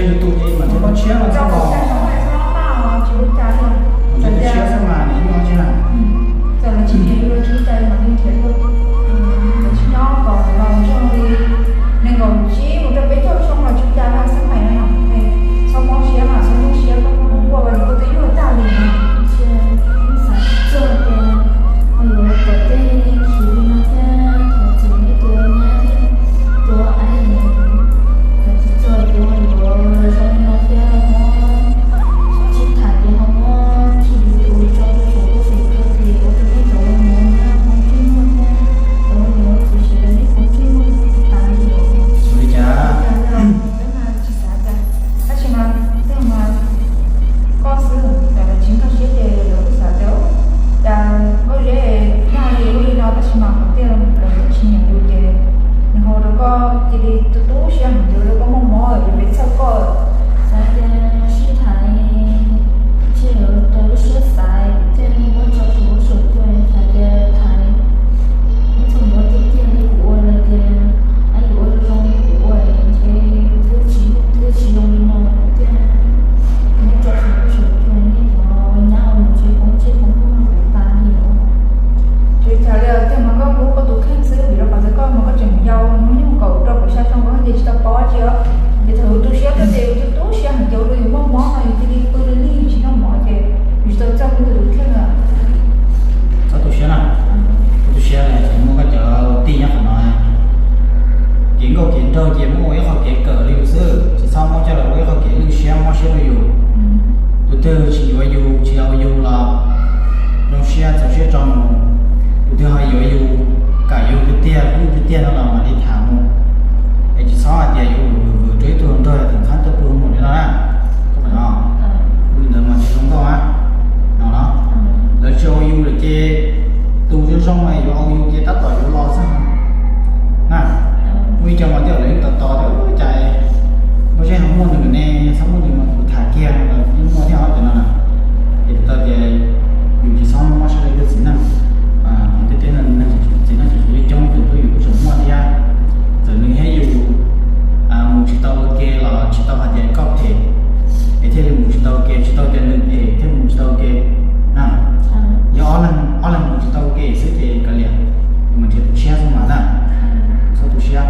Yus tus ces mam nrhiav koj tshiab los txog los. Tsis ua cas li. Nrhiav tus tshiab xwb mas nws nyuaj tsis na. Txawm lawv tsis nrhiav yus los tsis ua cas, yus mam li nrhiav dua. Lawv tsis nyob kom los nrog li nees nkaum tsib mus rau peb caug xyoo los tsis ua cas li xab maim no yom. Txhob mob siab mas, txhob mob siab, koj ua koj tus kua, koj tus kua twb yuav tag li no. Xav tsis txog tias ho yuav kom tej khiv li no thiab, thaum txog nej tus nyab thiab tus aib, xav tsis txog tias ho yuav zoo li no thiab ho tsis tham tias ho muab khi tus tso rau saum koj saum kawg ces ua rau nej cov ua niam nyab ho ntsej muag thiab, cov ua niam txiv sawv daws nej cov ntsej muag tas li os. Ua li cas? Peb mas tsis xav cas, tab sis mas tej mas koj xwb, cas lawv tsis nkag siab ces lawv kuj xav tias cas nkauj zeb dag li ub li no, tab sis mas qhov tiag lawv tsis nyiam yus ces nws ho rau koj cia li tu tu siab heev, ces ua rau koj muaj mob ces peb txhawj koj. Xav tias sib tham, ntshe yuav raws lub siab xav, thiaj li muab tso saum huab saum cua, xav tias tham ib txog yuav tiag tiag li kuv ua los tias, a, yuav ua zoo zoo li kuv ua, ntshe twb tsis, twb tsis zoo li no tiag. Muab tso saum huab saum cua, nej cov nyab ua mus ntshe koob ntsej koob muag kuv tas li os. Tsis ua cas li, tiag mas koj hlub koj tus kheej xwb, vim rau qhov tias koj mas koj tseem yau, hnub nyoog kaum rau kaum xya xyoo koj ces tsis tau paub dab tsi os. Ces thaum yus tu siab tuaj ces yus tu tu siab heev ces ua rau yus muaj mob no yus cia li pw li lig tsis noj mov ces yus tsis tau txawj hlub yus tus kheej lawm. Txhob tu siab na, txhob tu siab li, tseem muaj koj cov tij nyob qhov no. Kev nkauj kev nraug ces muab ua ib qho kev kawm rau yus xwb, tsis txhob muab coj los ua ib qho kev lwj siab mob siab rau yus. Tus twg tsis yuav yus tsis yog yus los zoo siab txaus siab tso mus, tus twg ho yuav yus, kam yus tiag tiag, hlub tiag tiag no los mam li tham mus. Es tsis txhob hais tias yuav vwm vwm rau ib tug hluas nraug es tseem txhob tuaj pw mus li no na. Ua li ntawd mas tsis zoo nkauj na. No los lawv tsis ua yus lawm ces tus zoo zoo yuav ua yus ces tab tom yuav los xwb na. Muaj ib co mas tej zaum lawv yeej tos tos tias cas nkauj zeb ho muaj nws ne, txhob muaj nws mas kuv tham kiag los yeej muaj thiab os cov no na. Ces tau tias yus tsis txhob mob siab rau ib tug txiv neej. Tib teb neeg txiv neej tseem tshuav coob coob, tus hlub yus kuj tseem muaj thiab. Txawm nws thiab yus mus tsis tau ua ke los tsis tau hais tias koj phem es thiaj li mus tsis tau ua ke, tsis tau tias nws phem thiaj mus tsis tau ua ke na. Yog ob leeg, ob leeg mus tsis tau ua ke xwb ces kav liam, mus nrhiav tus tshiab xwb mas na. Txhob tu siab,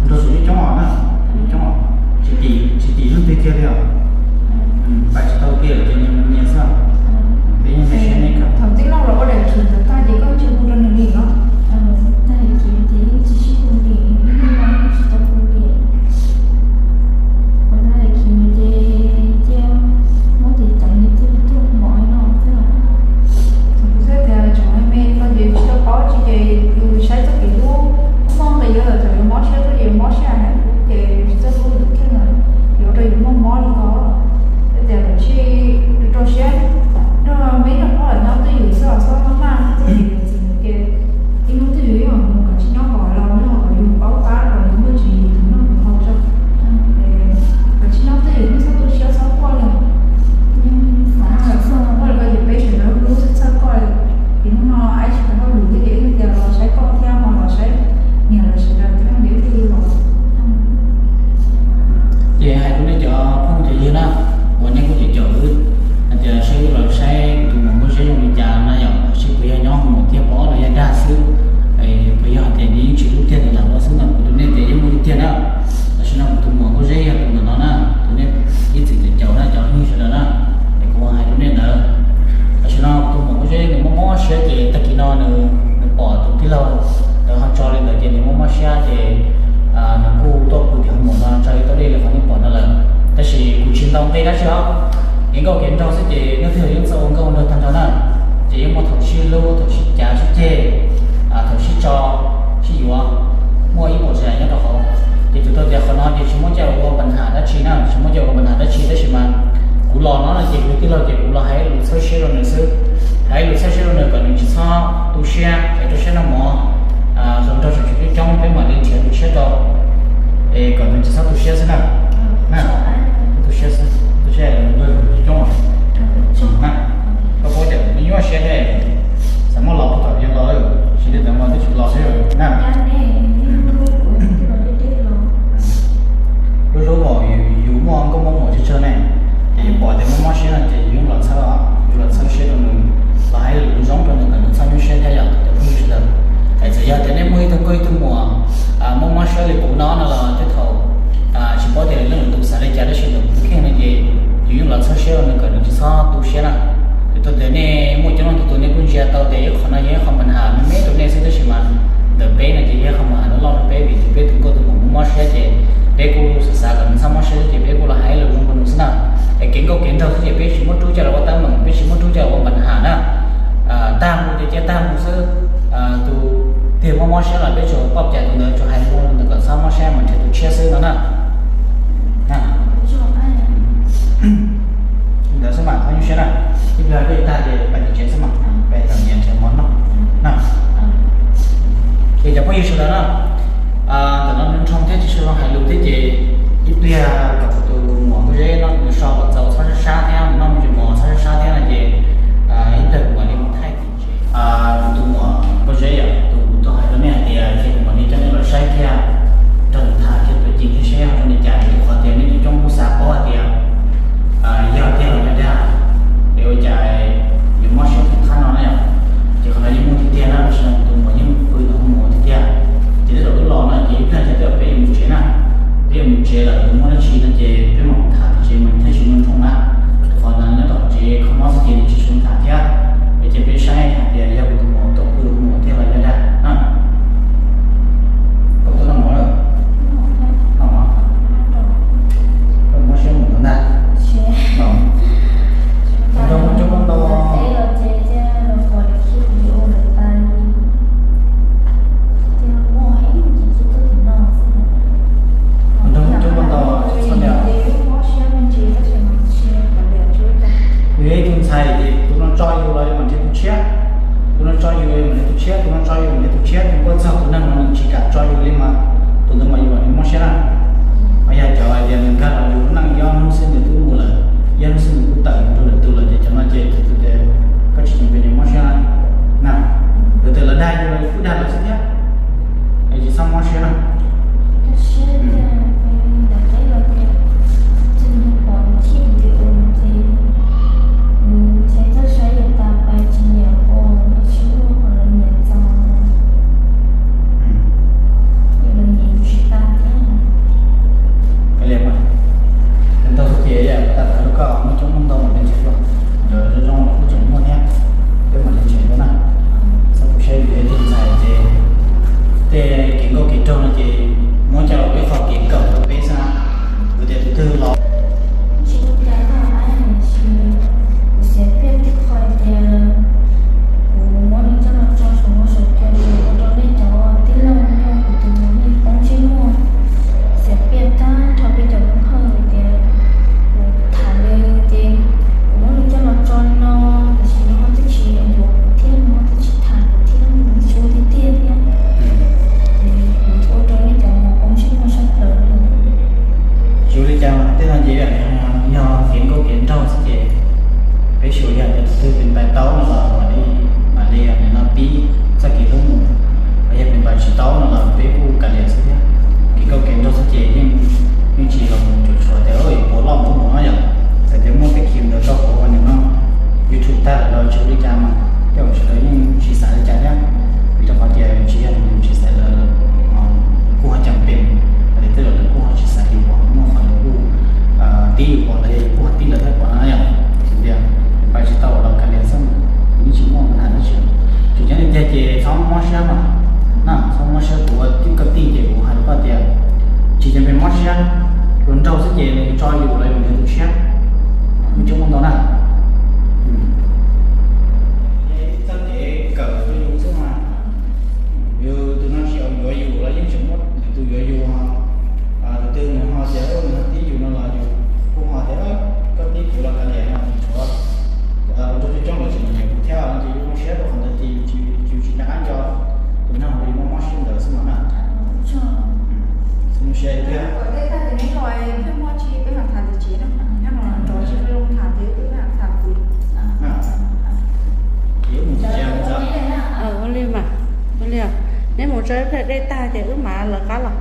nrog tus coob coob os na, coob coob os, tsis tim, tsis tim leej twg kiag li os. Pab tsis tau ua ke lawm ces nyias mus nyias xwb. Peb yeej ntxeev siab nej kawm. Thaum tij laug los ua daim khiv ntawd tag ces koj tsis hu rau nws li los? Tag khiv ces yeej tsis sib hu li, ib hnub no yeej tsis tau hu li. Ua tag khiv nws ces thiaj muab tes ceev nws thiaj tuaj mov no xwb. Thaum kuv xav tias tseem me me no ces tsis tau paub tsi ces yus saib txoj kev hlub, muaj nqis los thaum yus mob siab tuaj ces yus mob siab heev ces tsis txawj hlub yus tus kheej lawm, yuav ua rau yus muaj mob li ko. Yog tias lawv tsis rau siab nrog me nrog phob los nyob twj ywm xwb los txhob maj maj twj ywm yus txiv ntawd ces ib hnub twj yws yeej mus, kom tsis nyob kom laus nyob kom yus paub tab kom yus muaj tsis yus tus noj tus haus tso. Kom tsis nyob twj ywm yeej txhob tu siab txhob quaj li. Yeej xav tsis txog, ua li ko ces peb sawv daws hlub txhawj txhawj koj li. Ces hnub no aib tsis tau hauj lwm thiab ces wb tias los saib koj thiab ho los saib niam lawv sawv daws thiab ces wb thiaj li los. Ces hais rau nej cov phooj cov ywg na, uas nej kuj caum caum wb hais tias saib wb los saib kuv tus muam Nkauj Zeb zoo li cas na yom, los sis puas yog nyob hauv mus tiag pom los yog dag xwb, puas yog hais tias nws yeej tsis hlub tiag li lawm no xwb no, kuv rau nej tias yeej muaj li tiag na. Tam sim no kuv tus muam Nkauj Zeb yog tus ntawm no na, tus nej ib txwm caum caum na cov phooj ywg sawv daws na, es kuv hais rau nej ntawd. Tam sim no kuv tus muam Nkauj Zeb nws mob mob siab ces tag kis no nws, nws pom tus tij laug ntawd ho tso li ntawd ces nws mob mob siab ces nws kuj tuaj pw tim hauv mus no raws li tau dej li qhov nej pom no lawm. Tab sis kuv tsis ntaus nqi dab tsi os, kev nkauj kev nraug xwb ces leej twg yeej txawj ua nkauj ua nraug tag nrho na. Ces yeej muaj thaum sib hlub, thaum sib cav sib ceg, thaum sib tso sib yuav, muaj ib puas tsav yam nyob rau hauv. Ces txhais tau tias qhov no ces tsis muab coj ua pas nham dab tsi na, tsis muab coj ua pas nham dab tsi, tab sis mas kuv los no no ces kuv tij laug ces kuv los hais lus txhawb siab rau nws xwb, hais lus txhawb siab rau nws kom nws tsis txhob tu siab es rau siab noj mov. Hluas nraug tseem tshuav coob coob peb mam li nrhiav tus tshiab rau, es kom nws tsis txhob tu siab xwb na. Tu siab xwb, tu siab, hluas nraug tseem tshuav coob coob na. Koj paub tias kuv nyuaj siab thiab, xav muab los puag thaum yuav los lawm, tsis li ntawd mas twb tsis los thiab na. Lub hlub mas yus muaj nkauj muaj Tso yus mam nrhiav tus tshiab, tus no tso yus mam nrhiav tus tshiab, tus no tso yus mam nrhiav tus tshiab, tus koj txog tus neeg no nws tsis kam tso yus li mas tus ntawd mas yus mam li mob siab na. Ho yog cov hais tias nws nkag los yus lub neej, yog hnub xwb nws twb mus lawm, yog hnub xwb nws twb tawm mus rau lwm tus lawm ces cov no ces tus tias koj tsis tseem pes yus mob siab na. Yog tias lawv dag yus los yus kuj dag lawv xwb thiab, es tsis txhob mob siab na. Kav liam mas, ntau xwb ces yam tas tas lub koj muaj coob muaj ntau mas ntev ntshe dua, ntawd zoo los kuj tseem muaj thiab, peb mam li nrhiav dua na. Txhob tu siab, yus yog ib tug ntxhais ces tej kev nkauj kev nraug no ces muab coj los ua ib qho kev kawm rau peb xwb na. Kuv tias tus twg los tsis ua cas, kuv xiam piaj tib qho tias kuv muab nws coj los tso saum huab saum cua ua rau nej cov tij laug nrog kuv tus me poob ntsej muag xiam piaj tag nrho peb cov Hmoob Hawj tias kuv tham nws ces kuv muab nws coj los tso li no, tiam sis nws ho twb tsis yuav kuv thiab, nws ho twb tsis tham kuv thiab, nws tsis ua tiag tiag thiab. Kuv ua rau nej cov poob ntsej muag sab plaws. Tsis ua li cas mas tej no ces yog kev nkauj kev nraug xwb ces peb xyuas yog tias tus twg pes npas tau no los mam li, mam li nim no pib txoj kev hlub mus, ho yog pes npas tsis tau no los peb kuj kav liam xwb thiab. Kev nkauj kev nraug xwb ces yeej, yeej tsis los cuam tshuam tias yuav puas loj mus no yom. Txawm tias muaj tej khiv ntawd tso hauv nim no YouTube tag lawm los tsis ua li cas mas tej zaum sawv daws yeej tsis xav li cas thiab, vim rau qhov tias tsis yog nws tsis xav lawv, kuj ho cas pem, tej zaum lawv kuj ho tsis xav yus pom, muaj qhov lawv kuj tib yus pom ntawd yus kuj ho tib lawv thiab pom no yom. Tias pes tsis tau los kav liam xwb, yeej tsis muaj nqha dab tsi. Tseem ceeb li tiag ces txhob mob siab mas, na txhob mob siab, kuv ua tib koj tij ces kuv hais rau koj tias tsis ceev pes mob siab, tus nraug xwb ces nws tso yus los yus nrhiav tus tshiab, yeej tsis muaj ntau na. Txoj kev kawm rau yus xwb mas, yus tus no tsis yuav yus los yeej tseem muaj lwm tus yuav yus. Tus twg nws ho tias nws ho tib yus no los yus kuj ho tias koj tib kuv los kav liam no, tsis tshuav. Tus nraug coob coob lawv tseem nyiam kuv thiab no ces yus mob siab rau qhov ntawd ces yus tsis nco qab nco tus neeg uas yus mob mob siab ntawd xwb mas na. Mob siab tiag. Ua li mas, ua li, neb mus tso ib pliag dej tag ces wb mam lawv qab los.